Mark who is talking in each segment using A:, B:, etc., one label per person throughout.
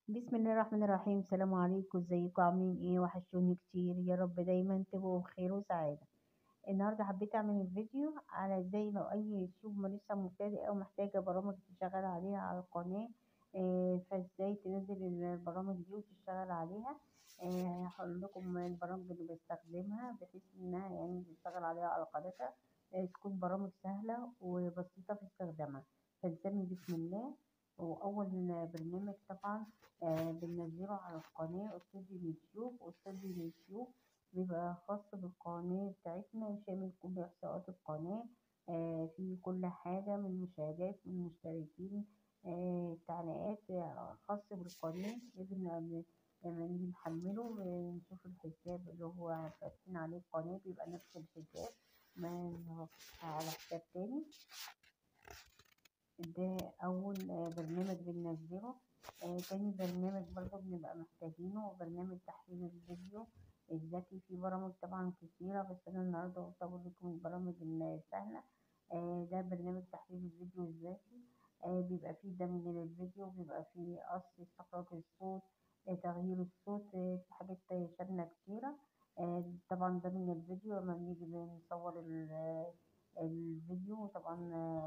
A: بسم الله الرحمن الرحيم. السلام عليكم، ازيكم؟ عاملين ايه؟ وحشتوني كتير، يا رب دايما تبقوا بخير وسعادة. النهارده حبيت اعمل الفيديو على ازاي لو اي يوتيوبر لسه مبتدئ او محتاجه برامج تشتغل عليها على القناة، فازاي تنزل البرامج دي وتشتغل عليها. هقول لكم البرامج اللي بستخدمها بحيث انها يعني تشتغل عليها على قناتها، تكون برامج سهلة وبسيطة في استخدامها. فنسمي بسم الله. واول برنامج طبعا بننزله على القناة استوديو اليوتيوب. استوديو اليوتيوب بيبقى خاص بالقناة بتاعتنا وشامل كل احصاءات القناة، في كل حاجة من مشاهدات، من مشتركين، تعليقات، خاص بالقناة. لما نيجي نحمله بنشوف الحساب اللي هو فاتحين عليه القناة، بيبقى نفس الحساب ما على حساب تاني. ده اول برنامج بننزله. تاني برنامج برضو بنبقى محتاجينه برنامج تحليل الفيديو الذكي. في برامج طبعا كتيرة، بس انا النهارده قلت اقول لكم البرامج السهلة. ده برنامج تحليل الفيديو الذكي، بيبقى فيه دمج للفيديو، بيبقى فيه قص، استخراج الصوت، تغيير الصوت، في حاجات شاملة كتيرة. طبعا دمج الفيديو لما بنيجي بنصور الفيديو، طبعا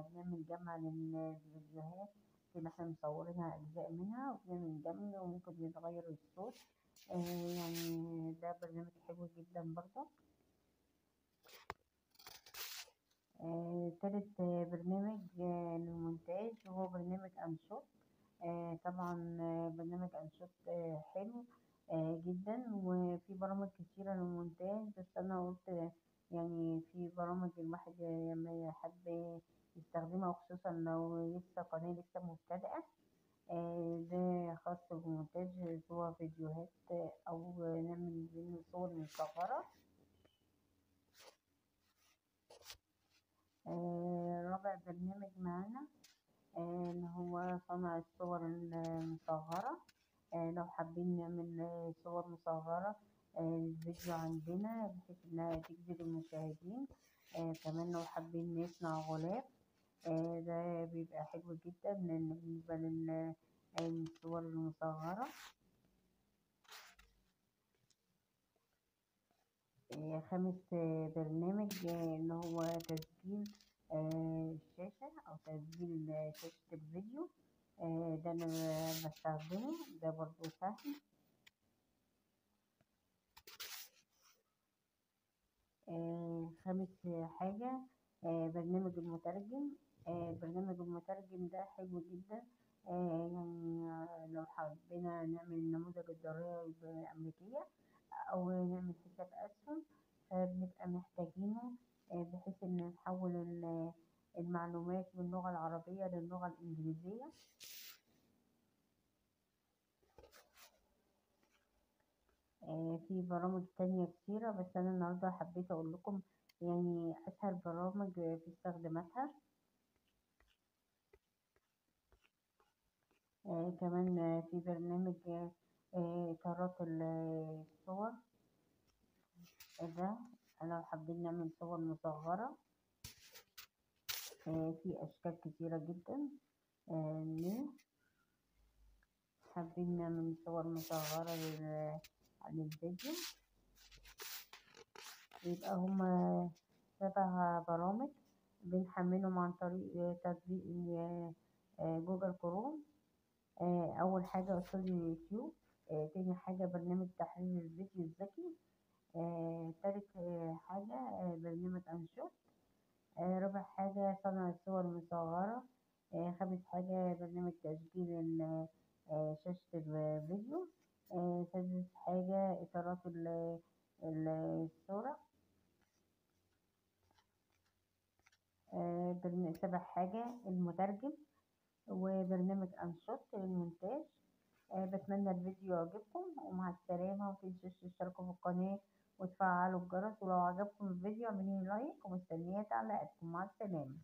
A: بنعمل جمع للفيديوهات اللي احنا مصورينها اجزاء منها، وبنعمل دمج وممكن نتغير الصوت. يعني ده برنامج حلو جدا برضه. تالت برنامج للمونتاج هو برنامج InShot. طبعا برنامج InShot حلو جدا، وفي برامج كتيرة للمونتاج، بس انا قلت يعني في برامج الواحد لما يحب يستخدمها، وخصوصا لو لسه قناة لسه مبتدئة. ده خاص بالمونتاج، سواء فيديوهات او نعمل منه صور مصغرة. رابع برنامج معانا اللي هو صنع الصور المصغرة. لو حابين نعمل صور مصغرة الفيديو عندنا بحيث انها تجذب المشاهدين. كمان لو حابين نصنع غلاف، ده بيبقى حلو جدا بالنسبة للصور المصغرة. خامس برنامج اللي هو تسجيل الشاشة او تسجيل شاشة الفيديو، ده انا بستخدمه، ده برضو سهل. خامس حاجة برنامج المترجم. برنامج المترجم ده حلو جدا، يعني لو حبينا نعمل نموذج الضرائب الأمريكية أو نعمل حساب أسهم، فبنبقى محتاجينه بحيث إن نحول المعلومات من اللغة العربية للغة الإنجليزية. في برامج تانية كتيرة، بس أنا النهاردة حبيت أقول لكم يعني أسهل برامج في استخداماتها. كمان في برنامج إطارات الصور، ده لو حابين نعمل صور مصغرة، في أشكال كتيرة جدا. حابين نعمل صور مصغرة للفيديو. يبقى هما 7 برامج بنحملهم عن طريق تطبيق جوجل كروم. اول حاجة استوديو اليوتيوب، تاني حاجة برنامج تحليل الفيديو الذكي، تالت حاجة برنامج InShot، رابع حاجة صنع الصور المصغرة، خامس حاجة برنامج تسجيل شاشة الفيديو، سادس حاجة إطارات الصورة، سابع حاجة المترجم، وبرنامج InShot للمونتاج. بتمنى الفيديو يعجبكم، ومع السلامة. ومتنسوش تشتركوا في القناة وتفعلوا الجرس، ولو عجبكم الفيديو اعملوا like، ومستنية تعليقاتكم. مع السلامة.